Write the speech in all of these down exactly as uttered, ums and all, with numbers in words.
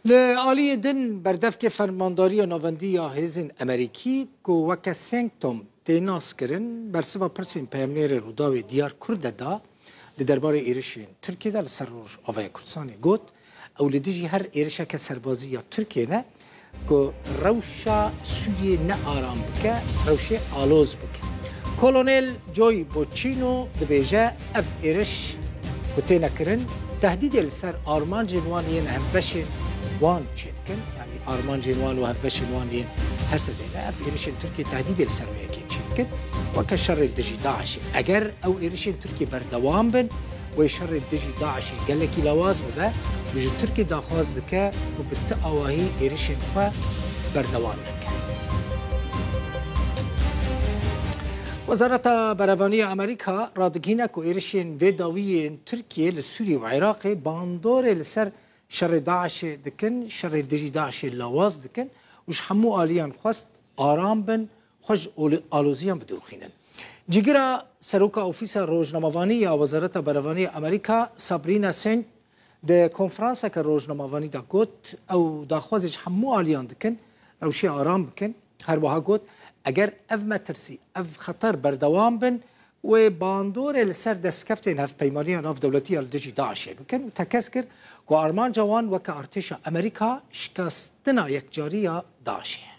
Li aliyê din, berdevkê Fermandariya Navendî ya Hêzên Amerîkî ku weke CENTCOM tê naskirin, bersiva pirsên peyamnêrê Rûdawê Diyar Kurde da, di derbarê êrişên Tirkiyê de li ser Rojavayê Kurdistanê got, ew li dijî her êrişeke serbazî ya Tirkiyê ne ku rewşa Sûriyê ne aram bike, rewşê aloz bike. Kolonel Joy Boçîno dibêje, ev êriş ku têne kirin, tehdîdê li ser armancên wan yên hevbeşên wan çêdikin, yanî armancên wan û hevbeşên wan yên H S D'ê ne. Ev êrişên Tirkiyê tehdîdê li ser wê yekê çêdikin, weke şerê li dijî DAIŞê. Eger ew êrişên Tirkiyê berdewam bin, wê şerê li dijî DAIŞê gelekî lawaz bibe û ji Tirkiyê daxwaz dike ku bi ti awahî êrişên xwe berdewam neke. Wezareta Berevanî ya Amerîka radigihîne ku êrişên vê dawî yên Tirkiyê li Sûriyê û Iraqê bandorê li ser şerê DAIŞê dikin, şerê li dijî DAIŞê lawaz dikin û ji hemû aliyan xwest aram bin, xwe ji oli-, aloziyan bidûrxînin. Cîgira Seroka Ofîsa Rojnamevanî ya Wezareta Berevanî ya Amerîka, Sabrina Singh, di konferanseke rojnamevanî de got, ew daxwazê ji hemû aliyan dikin, rewşê aram bikin. Her wiha got, eger ev metirsî, ev xeter berdewam bin, wê bandorê li ser destkeftên hevpeymaniya navdewletî ya li dijî DAIŞê bikin û tekez kir ku armanca wan weke artêşa Amerîka şikestina yekcarî ya DAIŞê ye.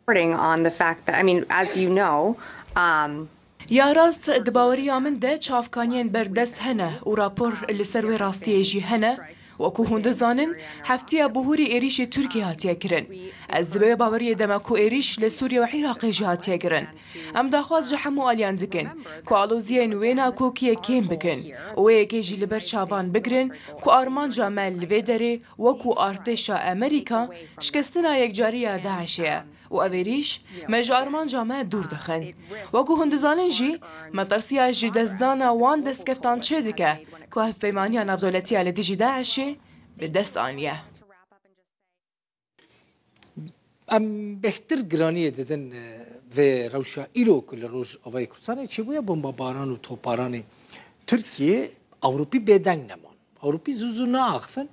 Reporting on the fact that, I mean, as you know, um, Ya rast, di baweriya min de çavkaniyên berdest hene û rapor li ser wê rastiyê jî hene. Wekû hûn dizanin, heftiya bihûrî êrîşê Tirkiyê hatiye kirin. Ez di vê baweriyê de me ku êrîş li Sûriye û Iraqê jî hatiye kirin. Em daxwaz ji hemû aliyan dikin ku aloziyên wê nakokiyê kêm bikin û wê yekê jî li ber çavan bigirin ku armanca me li vê derê wekû artêşa Amerîka şikestina yekcarî ya DAIŞê ye û ev êrîş me ji armanca me dûr dixin. Wekû hûn dizanin jî, metirsiya ji destdana wan destkeftan çêdike ku hevpeymaniya navdewletî ya li dijî DAIŞê bi dest aniye. Em bêhtir giraniyê didin, e, vê rewşa îro ku li Rojavayê Kurdistanê çêbûye, bombabaran û toparanê Tirkiyê, Ewropî bêdeng neman. Ewropî zû zû naaxifin,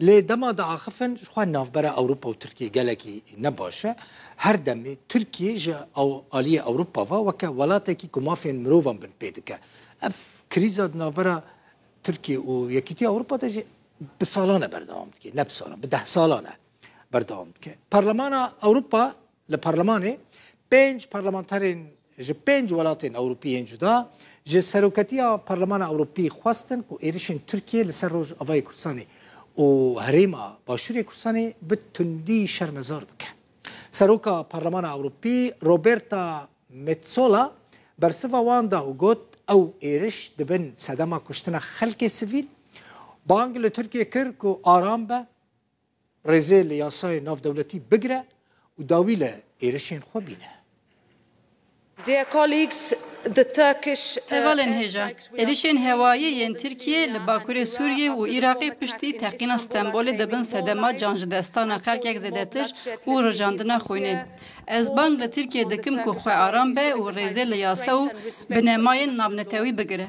lê dema diaxifin, ji xwe navbera Ewropa û Tirkiyê gelekî ne baş e. Her demê Tirkiye ji ew-, aliyê Ewropa ve weke welatekî ku mafên mirovan binpê dike. Ev krîza di navbera Tirkiye û Yekîtiya Ewropa de jî bi salan e berdewam dike. Ne bi salan, bi deh salan e berdewam dike. Parlemana Ewropa, li parlemanê pênc parlamenterên ji pênc welatên Ewropî yên cuda ji seroketiya Parlemana Ewropî xwestin ku êrişên Tirkiyê li ser Rojavayê Kurdistanê û herêma Başûrê Kurdistanê bi tundî şermezar bike. Seroka Parlemana Ewropî Roberta Metsola bersiva wan da û got, ew êriş dibin sedema kuştina xelkê sivîl. Bang li Tirkiyê kir ku aram be, rêzê li yasayên navdewletî bigire û dawî li êrişên xwe bîne. Dear colleagues, the Turkish, uh, Hevalên hêja, airstrikes we are êrişên hewayî yên Tirkiyê li bakurê Sûriyê û Iraqê piştî teqîna Stenbolê dibin sedema canjidestana xelkek zêdetir û rijandina xwînê. Ez bang li Tirkiyê dikim ku xwe aram be û rêzê li yasa û binemayên navnetewî bigire.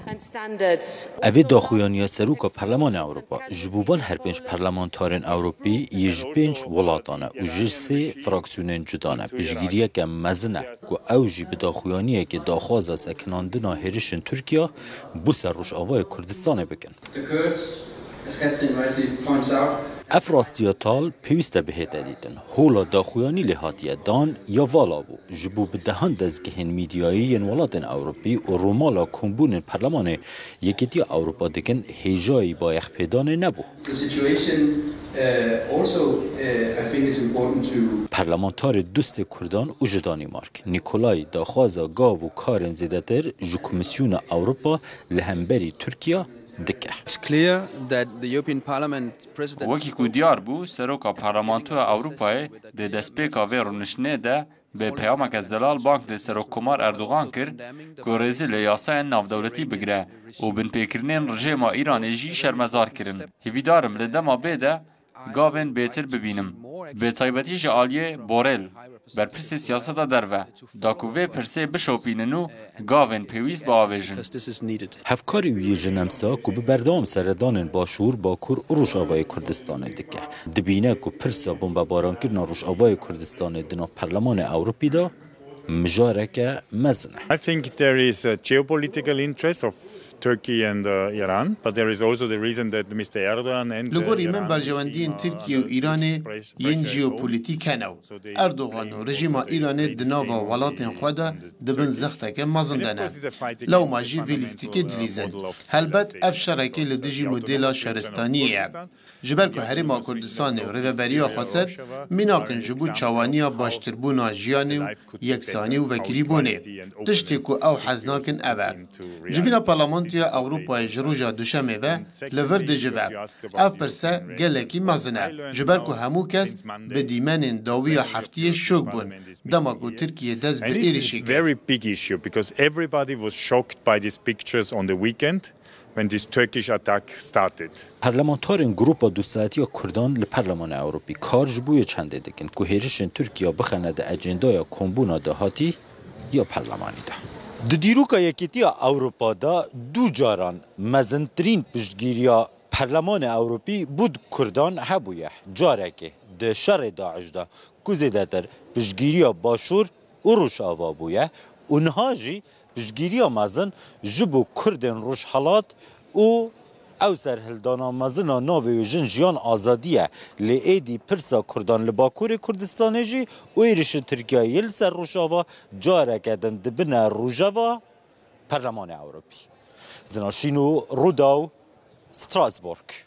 Evê daxuyaniya Seroka Parlemanê Ewropa ji bo van her pênc parlamentarên Ewropî yê ji pênc welatan e û ji sê fraksiyonên cuda ne, piştgiriyeke mezin e ku ew jî bi daxuyaniyekê daxwaza sekinandina hêrişên Tirkiya bo ser Rojavayê Kurdistanê bikin. The Kurds, as Catherine rightly points out, Ev rastiya tal pêwîst e bihête dîtin. Hola daxuyanî lê hatiye dan ya vala bû. Ji bo bi dehan dezgehên mîdyayî yên welatên Ewropî û rûmala kombûnên Parlemanê Yekîtiya Ewropa dikin hêjayî bayexpêdanê nebû. The situation, uh, also, uh, I think it's important to Parlamentarê dostê Kurdan û ji Danîmark, Nikolay daxwaza gav û karên zêdetir ji Komîsyona Ewropa li hemberî Tirkiya dike. It's clear that the European Parliament President Wekî ku diyar bû, Seroka Parlamentoya Ewropayê di destpêka vê rûniştinê de bi peyameke zelal bang li Serokkomar Erdogan kir ku rêzê li yasayên navdewletî bigire û binpêkirinên rejêma Îranê jî şermezar kirin. Hêvîdar im li dema bê de gavên bêtir bibînim. Bi taybetî ji aliyê Borel, berpirsê siyaseta derve, da ku vê pirsê bişopînin û gavên pêwîst biavêjin. Hevkarî wî yê ji Nemsa ku bi berdewam seredanên Başûr, Bakur û Rojavayê Kurdistanê dike, dibîne ku pirsa bombebarankirina Rojavayê Kurdistanê di nav Perlemanê Ewropî de mijareke mezin e. I think there is a geopolitical interest of Turkey and uh, Iran, but there is also the reason that Mister Erdogan and Li gorî min, berjewendiyên Tirkiye û Îranê yên jeopolîtîk hene û Erdogan û rejîma Îranê di nava welatên xwe de di bin zexteke mezin de ne. Lewma jî vê lîstikê dilîzin. Helbet ev şerekê li dijî modêla şaristaniyê ye. Ji ber ku Herêma Kurdistanê û Rêveberiya Xweser mînak in ji bo çawaniya baştirbûna jiyanê û yeksanî û vekirîbûnê. Tiştê ku ew hez nakin ev e. Civîna Parlamentoya Ewropayê ji roja Duşemê ve li vir dicive. Ev pirse gelekî mezin e. Ji ber ku hemû kes bi dîmenên dawiya heftiyê şok bûn, dema ku Tirkiye dest bi êrişî kir. Very big issue because everybody was shocked by these pictures on the weekend when this Turkish attack started. Parlamentarên Grupa Dostayetiya Kurdan li Perlemana Ewropî kar ji bo yê çendê dikin ku hêrişên Tirkiye bixene di ecendaya kombûna dahatî ya perlemanî de. Di dîroka Yekîtiya Ewropa de du caran mezintirîn piştgiriya Perlemana Ewropî bo Kurdan hebûye. Carekê di şerê DAIŞ de ku zêdetir piştgiriya Başûr û Rojava bûye û niha jî piştgiriya mezin ji bo Kurdên Rojhelat û ew serhildana mezin a navê wê Jin, Jiyan, Azadî ye. Lê êdî pirsa Kurdan li Bakurê Kurdistanê jî û êrişên Tirkiyeyê li ser Rojava careke din dibine rojeva Perlemanê Ewropî. Zina Şîno, Rûdaw, Strasbourg.